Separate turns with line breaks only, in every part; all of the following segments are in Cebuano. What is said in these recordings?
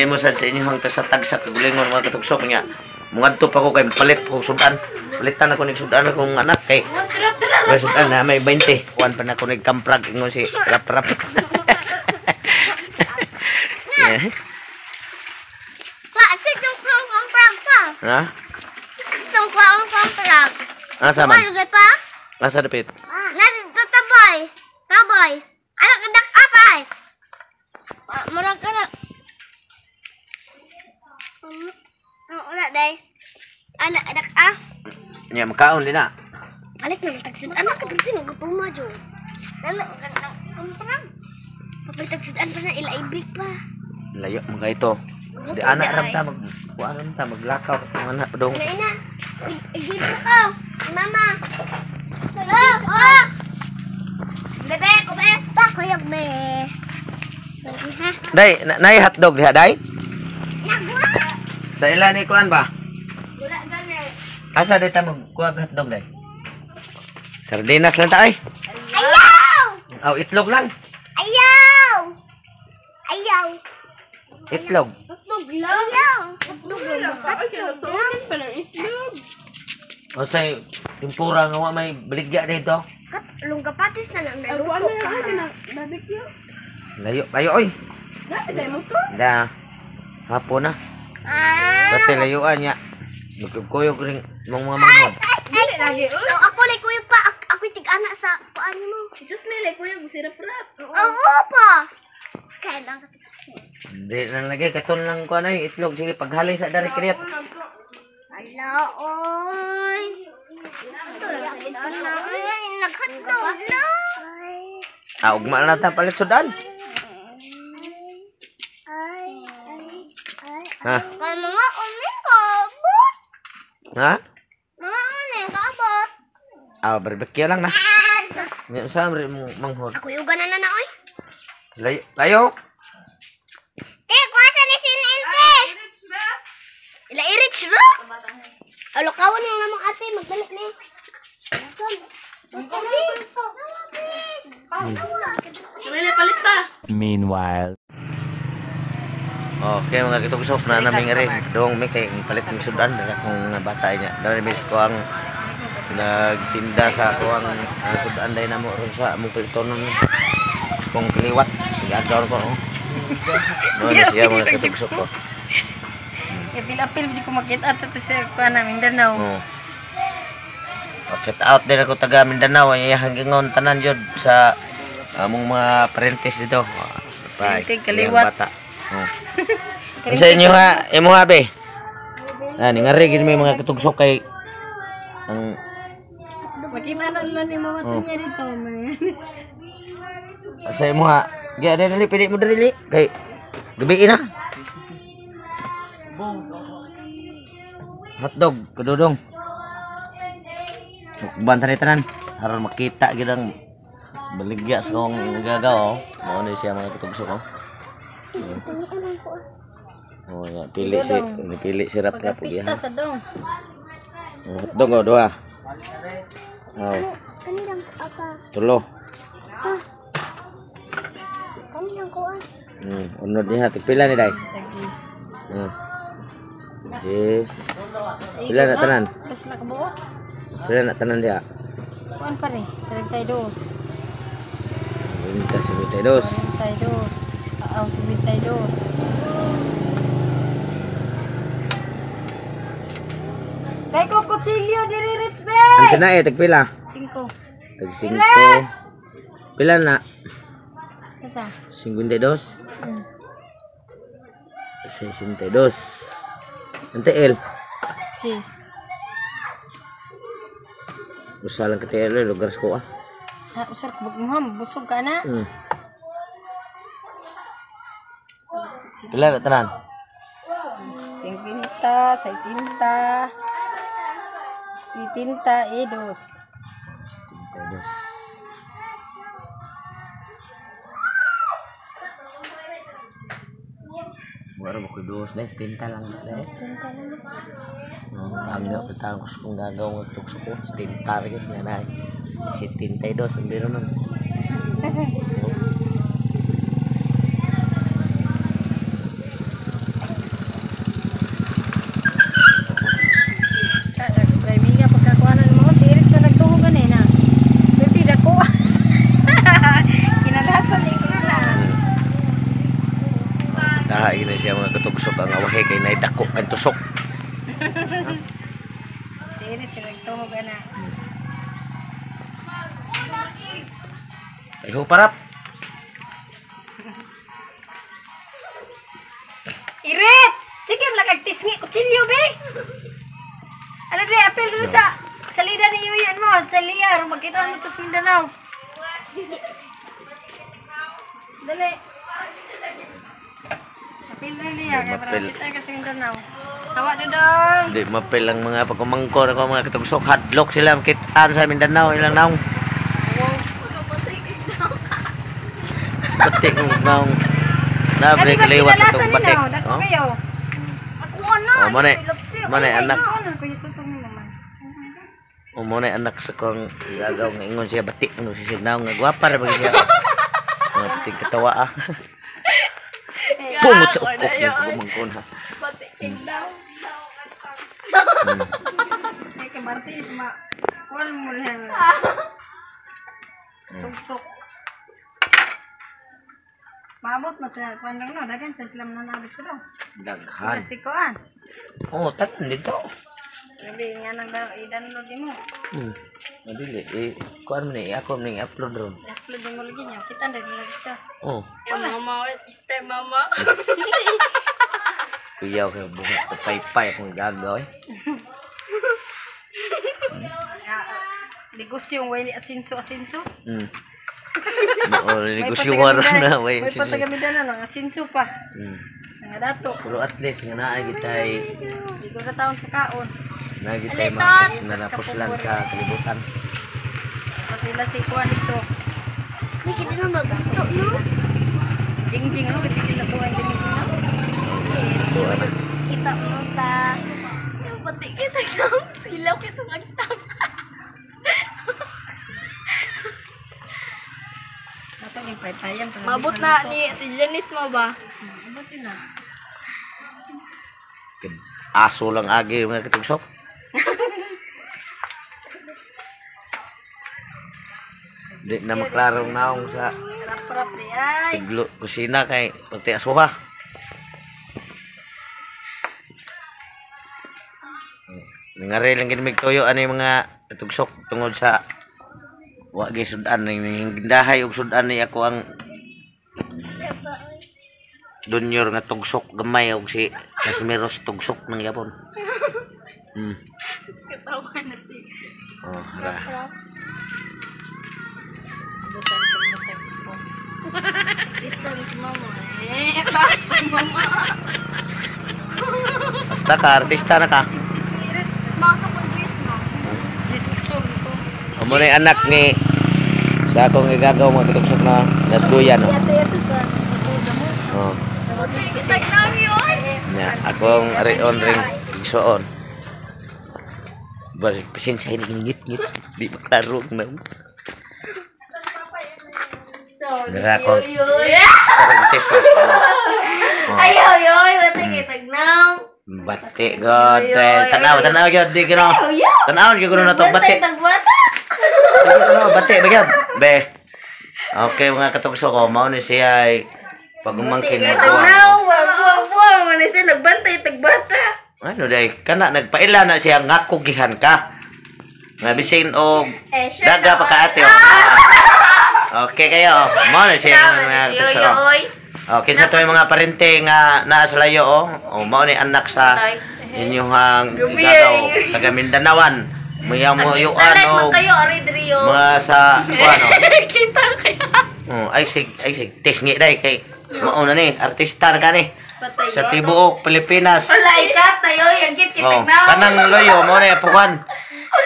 Nimo sad sa inyong sa tagsa kagulingon mga katugsok niya. Mungadto pa ko kay palit ko sudan. Palitan ako nig sudan akong anak kay. May sudan na may 20. Kuan pa na ko nig kamprag ingon si rap-rap. Yeah.
Pa, sitong kamprag pa.
Ha?
Sitong kamprag.
Asa man?
Pa?
Asa dapit?
Nandito tabay. Tabay. Anak dak apay. Murag ka na. Wala day. Anak anak ah.
Nya makaon din na.
Balik na tagsudan ka dito nagutuma jo. Lalo kamprag. Papay tagsudan pa na ilaibig pa.
Layo man kay ito. Di anak ram ta mag kuan ram ta maglakaw ang anak padong.
Ina. Igib ka. Mama. Oh! Bebe, ko be. Pa kuyog be.
Day, nay hotdog diha day? Sa ila ni kuan ba?
Wala gani.
Asa day ta magkuha hotdog day? Sardinas lang ta ay.
Ayaw!
Aw, itlog lang.
Ayaw! Ayaw.
Itlog.
Itlog lang. Ayaw. Itlog lang. Itlog.
O say tempura nga wa may baligya dito.
Lungga patis na lang naluto ka.
Layo kayo oy. Da. Hapon na. Dati layuan niya. Nagkuyog ring mga manghod.
Dili lagi. Ako lay kuyog pa. Ako'y tig-ana sa kuan mo.
Just lay kuyog sirap rap.
Oo pa. Kaya lang.
Di na lagi katon lang kuan ay itlog sige paghalin sa dari kriyat.
Ala oy. Naghatdog na.
Ah, ugma na ta palit sudan.
Ay, ay, ay.
Ha?
Kay mga uling kaabot.
Ha?
Mga uling kaabot.
Ah, barbecue lang na. Nya sa ri manghod.
Ako yung ganan na oy.
Layo, layo.
Te, kuha sa ni sinente. Ila i-reach ra. Alokawan lang namang ate, magbalik ni.
Wala palit pa.
Meanwhile.
Okay mga kitugsok na naming rin. Dong may kay palit ng sudan na akong bata niya. Dali mis ko ang nagtinda sa ako ang sudan day namo ron sa among palitonon. Kung kaliwat, gagaw ko. Oh. No, na siya mga kitugsok ko.
Apil-apil di ko makita ato sa kuan na Mindanao.
Oh. Oh, set out din ako taga Mindanao ay hanggang tanan jud sa among mga parentes dito. Bye.
Parente, kaliwat.
Bata. Oh. Sa inyo ha, imo ha be. Ah, ningari gid may mga katugsok kay ang
Makita na lang ni mama tunya dito man.
Sa imo ha. Gi dali pili mo dali kay gabi na. Hotdog kadudong. Mukbang tani tanan aron makita gid ang baligya sa kong nagagaw. Mao ni siya mga katugsok oh. Oh, ya, pili si pili si rap rap
Pista sa dong.
Hotdog oh duha. Oh.
Kanirang apa?
Tulo.
Kanirang kuan.
Unod niya tig pila ni day?
Tagis.
Jis. Pila na tanan?
Kas na kabuo.
Pila na tanan diha?
Kuan pa rin. 32.
32.
42. Aw, 52. Kay ko kutsilyo diri Ritz be.
Ang tinae tig pila?
5.
Tig 5. Pila na?
Kasa?
52. 62. Ang TL.
Cheese.
Usa lang ka TL lugar sa ko ah.
Ha, usar ka bugmuham, busog ka na.
Pila na tanan?
50, 60, 72.
72. Wala mo ko dos na, 70 lang na.
70 lang.
Ang nga patang kung gagaw ng tukso ko, 70 rin na na. 72 ang biro nun. Kay nay dako ang tusok.
Si Irit sila nagtuhog ana.
Ay parap.
Irit! Sige, lakag tisngi kutsilyo be. Ano di apel dun sa salida ni Yuyan mo, sa liya, aron makita mo to sa Mindanao. Dali. Apel na liya, kaya para
Mapel.
makita ka sa Mindanao. Hawa dodong.
Di mapil ang mga pagkumangko ako mga katugsok hadlok sila makitaan sa Mindanao ilang naong. Batik ng naong. Nabre kaliwat itong batik.
Dako
Oh.
kayo.
Ako na.
Oh, mo na. Mo na anak.
Ano ko itutong mo naman.
O mo na anak sa kong gagaw nga ingon siya batik ano si Signaw nga gwapa ra ba siya. Mga batik katawa ah. Pungot sa ukok ng pagkumangkon ha.
Batik daw.
Ay, kay Martin, ma. Kuan mo lang. Tugsok. Maabot na sa kuan lang no, dagan sa Islam na naabot sila.
Daghan.
Kasi kuan.
Oh, tanan dito.
Gabi nga nang i-download mo.
Madili eh kuan man ni ako man ni upload ron.
I-upload mo lagi niya. Kita na din kita.
Oh,
Mama, sister mama.
kuyaw kay bunga sa paypay akong gagaw eh.
Negosyo way asinso asinso.
Oo, negosyo waro na way
May
asinso.
patagamida na lang asinso pa. Nga dato.
Pero at least nga naa gitay
Di ko kataon sa kaon.
naa gitay mga nanapuslan sa kalibutan.
Kasi sila si kuan dito.
Hindi kita na magto, no?
Jingjing no, gid na tuwan din no.
Tuwa na.
Kita mo ta. Batik kita daw. Silaw kita magtang.
Dato yung paypayan.
Mabot na ni Ate Janice mo ba?
Abot na.
Aso lang agi mga katugsok. Di na maklarong naong sa
Rap-rap di ay.
tiglo kusina kay pagti asuha. Nangari lang gid tuyo ani mga katugsok tungod sa wa gyud sudan ning gindahay og sudan ni ako ang dunyor nga tugsok gamay og si Casimiros tugsok nang yapon.
Katawa na si.
Oh, ra.
Distance mama. Eh, bakit mama?
Basta ka artista na ka.
Masok ang dress mo.
Amo na yung anak ni sa akong igagaw mga katugsok na nasduyan no.
Yata sa soda mo.
Oh.
Kitag namin yun.
Nya, akong rion ring igsuon. Bari pasensya ngit ngit di maklaro na. Mira ko. Parentis.
Ayaw yoy, batik kitag nam.
Bati god. Tanaw tanaw gyud di gino. Tanaw gyud kuno na to bati.
Tagbata.
Sige kuno bati ba gyud. Be. Okay mga katugso ko mao ni siya ay pagumangkin nga kuha.
Tagnaw, buwa buwa man siya nagbantay tagbata.
Ano day kana nagpaila na siya nga kugihan ka. Nga bisin og
Eh, sure
daga pa kaate oh. Okay kayo. Mao na siya mga katugso.
Yoy.
Oh, kinsa to yung mga parente nga naa sa layo oh. Oh, mao ni anak sa inyong igagaw taga Mindanaoan. Muya mo yuan
man
og
kayo ari diri yo.
mga sa kuan oh.
Kita kaya.
Oh, ay sig tesngi dai kay mao na ni artista na kani
Patay.
sa tibuok Pilipinas.
Wala ikat tayo yang kit
Oh,
kitag na.
kanang loyo mo na apukan.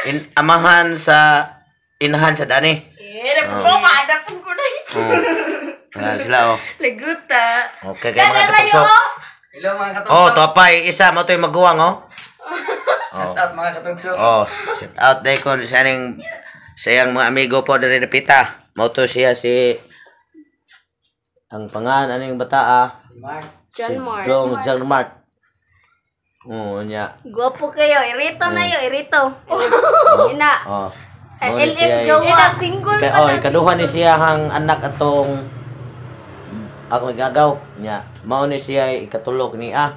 In, amahan sa inahan sa dani.
Eh, napuko maadapon ko na.
Oh. Ah, sila oh.
Laguta.
Okay kay mga katugsok.
Hello mga katugsok.
Oh, topay isa mo to'y maguwang oh. Oh.
Shout out mga katugsok.
Oh, shout out dai ko sa aning sa iyang mga amigo po diri napita. Mao to siya si ang pangan aning bata ah.
Si Mark.
John
Si
Mark.
John Mark. Oh, nya.
Gwapo kayo, irito na yo, irito.
Oh.
Ina.
Oh. Mao ni
LF
siya ay-
jowa. Single
Kay, oh, ikaduha ni siya hang anak atong ako gagaw nya. Mao ni siya ay ikatulog ni ah.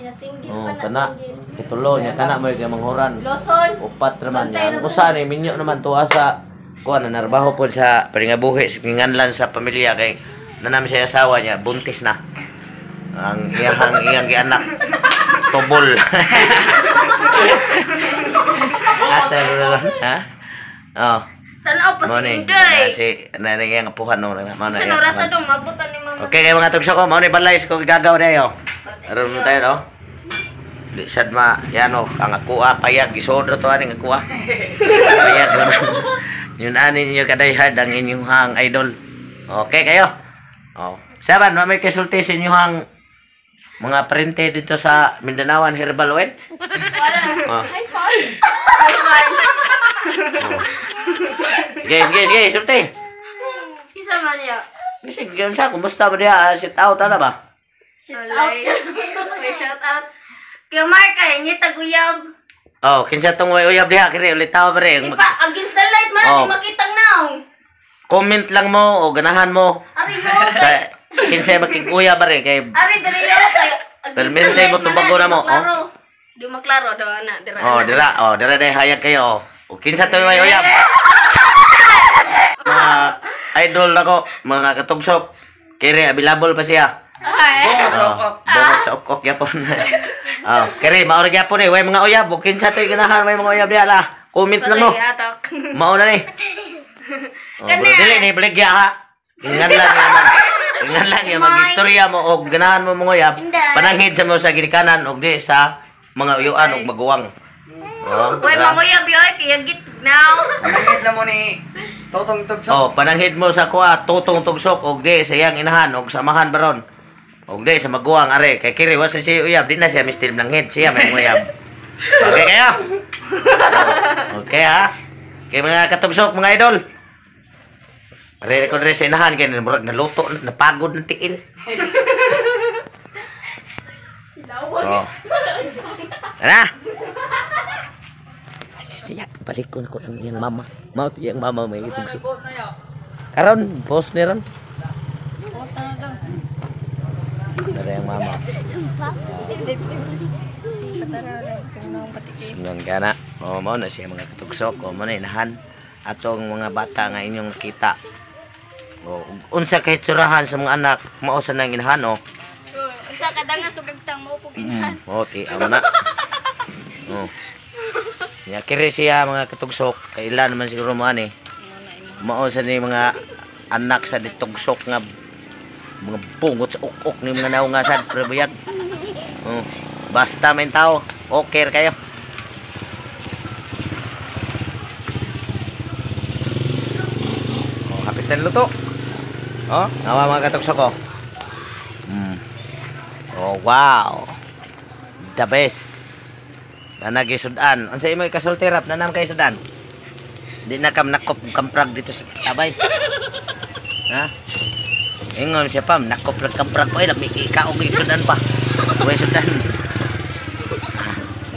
Ina single
Oh,
pa na
kana.
single.
Kitulo niya kana mo kay manghuran.
Lawson.
Upat naman niya. Ang usa ni minyo naman tuwa sa kuan na narbaho pod sa paringabuhi sa nganlan sa pamilya kay nanami siya asawa niya buntis na. Ang iyang iyang gianak tubol. Asa mo na lang, ha? Oh.
Tanaw pa
Mo
si
ni.
Inday.
Si nanay nga apuhan no na mao na.
Sa
iya.
orasa dong mabutan ni mama.
Okay kay mga tugso ko, mao ni balay ko gagaw dayo. Aron mo tayo no. Di sad ma yano ang akuha payag gisodro to aning akuha. Payag naman. Yun ani ninyo kadayhard ang inyong hang idol. Okay kayo. Oh. Saban, may kasulti sa inyong mga parente dito sa Mindanaoan Herbal Oil? Oh.
Hi, Fons. Hi, Fons.
Oh. Sige, sige, sige, sulti.
Isa man niya.
Bisig, yun sa, kumusta mo diha? Sit out, ano ba?
Shout out. May shout out. Kaya Mark ay ngita guyab.
Oh, kinsa tong way uyab diha kiri ulit tawa pre.
Ipa against the light man
Oh.
di makitang naong.
Comment lang mo o ganahan mo
Ari yo
sa kinsa makiguyab pre kay
Ari diri yo kay against the
Permente
light
mo
man,
tubago
di
na mo,
maklaro. Di maklaro daw ana dira.
Oh, dira, oh, dira day hayag kayo. Oh. O kinsa to way uyab. Mga idol nako, mga katugsok. Kiri available pa siya.
Ay.
Oh, bungot sa okok gyapon. Oh, kiri mao ra gyapon eh, way mga uyab, o kinsa to'y ganahan way mga uyab diha lah. Comment lang mo.
Patay atok.
Mao na ni. Oh,
Kana.
bro, dili ni baligya ha. Ingan lang nga mag ingan lang nga mag-istorya mo og ganahan mo mga uyab. Pananghid sa mo sa ginikanan og di sa mga uyuan og maguwang. Oh,
Way
diba?
manguyab yo kay git now.
Panangit na mo ni Totong Tugsok.
Oh, pananghid mo sa kuha tutong tugsok og di sa iyang inahan og samahan baron. Og di sa maguwang are kay kiri wa sa siya uyab di na siya mistil nanghid siya may uyab. Okay kayo? Okay ha? Okay mga katugsok mga idol. Are ko diri sa inahan kay murag naluto na napagod ng tiil. Oh. Tara. Siya, balik ko na ko ang iyang mama. Mao ti iyang mama may itugsok. Karon, post ni ron.
Post na daw.
Dara ang mama. Sundan ka na. O, mao na siya mga katugsok. O, mao na inahan atong mga bata nga inyong nakita. O, unsa kay tsurahan sa mga anak, mao sa nang inahan o.
Unsa ka danga sugagtang mo pug inahan.
O, ti amo na. O. Nya kiri siya mga katugsok, kailan naman siguro mo ani. Mao sa ni mga anak sa ditugsok nga mga bungot sa ok-ok ni mga naunga sad pero buyag. Oh, basta may tao, okay kayo. Oh, hapit na luto. Oh, nawa mga katugsok ko. Oh, wow. The best. Nanagi sudan. Unsa imo ikasulti rap nanam kay sudan? Di na kam nakop kamprag dito sa tabay. Ha? Ingon siya pam, nakop lang kamprag pa lami ikaog sudan pa. Way sudan.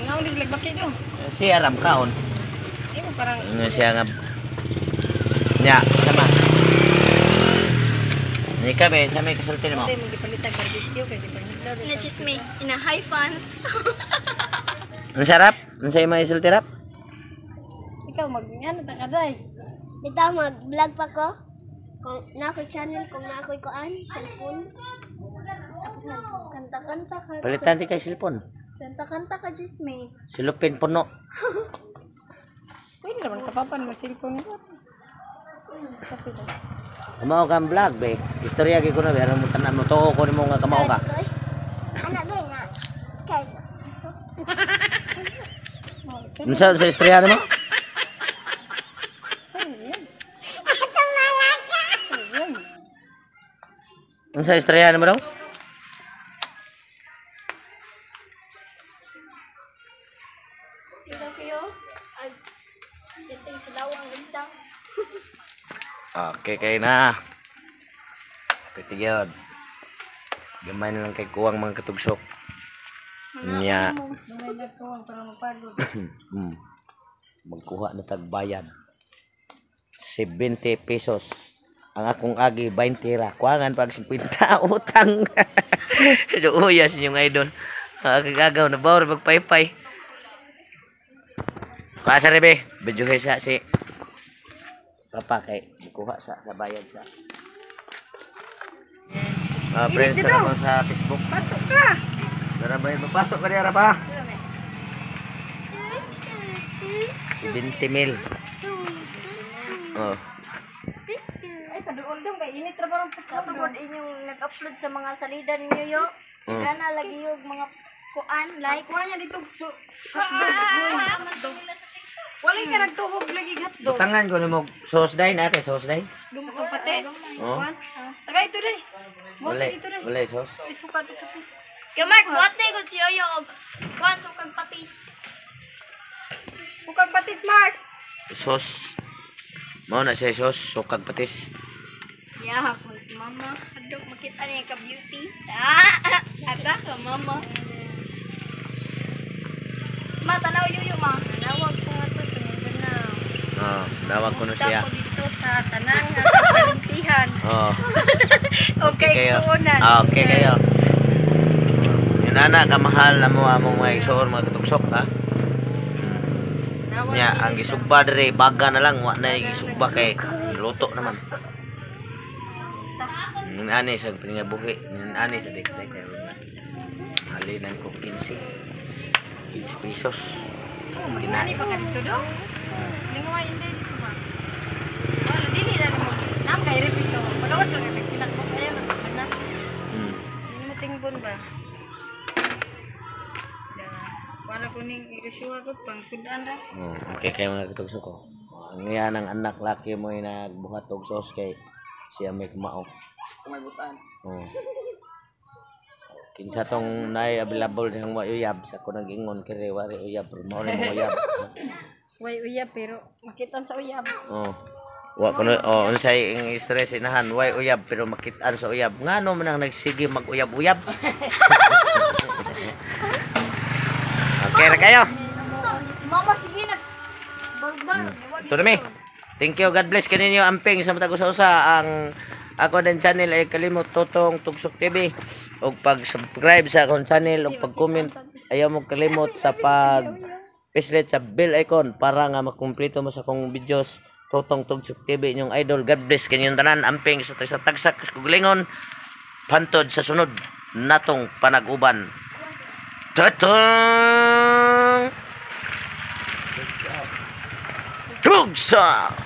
Ngaon di sila baki do.
Siya ram kaon.
Imo parang
Ingon siya nga nya, sama. Ni kami, sa may kasulti nimo.
Hindi mo gipalitan barbecue kay gipalitan.
Na chisme ina hi fans.
Ang sarap? Ang sa imo isulti rap?
Ikaw mag ano ta kaday?
Bitaw mag-vlog pa ko. Kung na ako'y channel, kung na ako'y kuan, cellphone. Mas ako cellphone. Kanta-kanta ka.
Palitan ti kay cellphone.
Kanta-kanta ka, Jisme.
Silupin puno.
Pwede naman kapapan mag cellphone ko. Sakit.
Kamao kang vlog be. Istorya gyud ko na be aron mo tanan mo tuo ko nimo nga kamao ka.
Anak be na. Kay.
Unsa sa istorya nimo? Unsa istorya nimo daw?
Sila kayo. Ag dating sa lawang ganda.
Okay kay na. Pwede yun. Gamay na lang kay kuwang mga katugsok. Nya.
May nagkuwang para mapagod.
Magkuha na tagbayad. 70 pesos. Ang akong agi 20 ra. Kuangan pag 50 utang. Uyas inyong idol. Kagagaw na bawr magpaypay. Pasa rebe, videohe sa si Papa kay kuha sa bayad sa. Friends na ko sa Facebook.
Pasok ka.
Dara ba pasok ka dira ba? 20 mil. Oh.
Ay, kaduol dong kay init ra barang pagkaon.
Tungod inyong nag-upload sa mga salida ninyo yo. Gana lagi yung mga kuan likes.
Kuha niya dito so hotdog. Wala ka nagtuhog lagi hotdog.
Butangan ko nimo sauce day na kay sauce day.
Dum og pates.
Oh.
Kuan. Taga ito dai.
Wala.
Ito dai.
Wala sauce.
Ay, suka to sa patis.
Kay Mark, buhat na ikot si Yoyo og kuan sukag patis.
Sukag patis, Mark.
Sauce. Mao na siya sauce, sukag patis.
Yeah, kung si mama. Hadok makita niya ka beauty. Ah, aga ka mama. Ma, tanaw yuyo ma.
Nawag ko nga to sa Mindanao.
Oh, dawag ko na
Gusto
siya.
ko dito sa tanan nga kaparintihan.
Oh.
Okay,
kayo.
suonan.
Ah, okay kayo. Yun ana kamahal na mo among mga igsoon mga katuksok ha.
Nawag
Nya ang gisugba diri baga na lang wa na gisugba kay luto naman. Yun ani sa pingabuhi, yun ani sa dikday kayo na. Halinan ko 15. 15 pesos.
Oh, Ani pa ka dito do? Lingwa hindi dito ba? Wala dili na mo. Nam kay repeat to. Pagawas lang kay pilak mo kaya na. Hindi mo tingbon ba? Wala ko ning ikasyuha ko pang sudan ra.
Okay kayo mga katuksok ko. Ang yan ang anak laki mo ay nagbuhat og sauce kay siya may kumao.
Kung may butan.
Oh. Kinsa tong nay available dihang wa uyab sa ko nag-ingon kiri wari uyab pero mao ni mo uyab.
Way uyab pero makitan sa uyab.
Oh. Wa kuno oh unsay ing stress inahan way uyab pero makitaan sa uyab. Ngano man ang nagsige mag-uyab-uyab? Okay ra kayo.
Si mama sige nag barbar.
Ito na mi. Thank you. God bless kaninyo amping sa matag usa-usa ang ako din channel ay kalimot Totong Tugsok TV og pag-subscribe sa akong channel og pag-comment ayaw mo kalimot sa pag pislit sa bell icon para nga makumpleto mo sa akong videos. Totong Tugsok TV inyong idol. God bless kaninyong tanan amping sa tagsa tagsak kuglingon pantod sa sunod natong panag-uban. Totong Tugsak!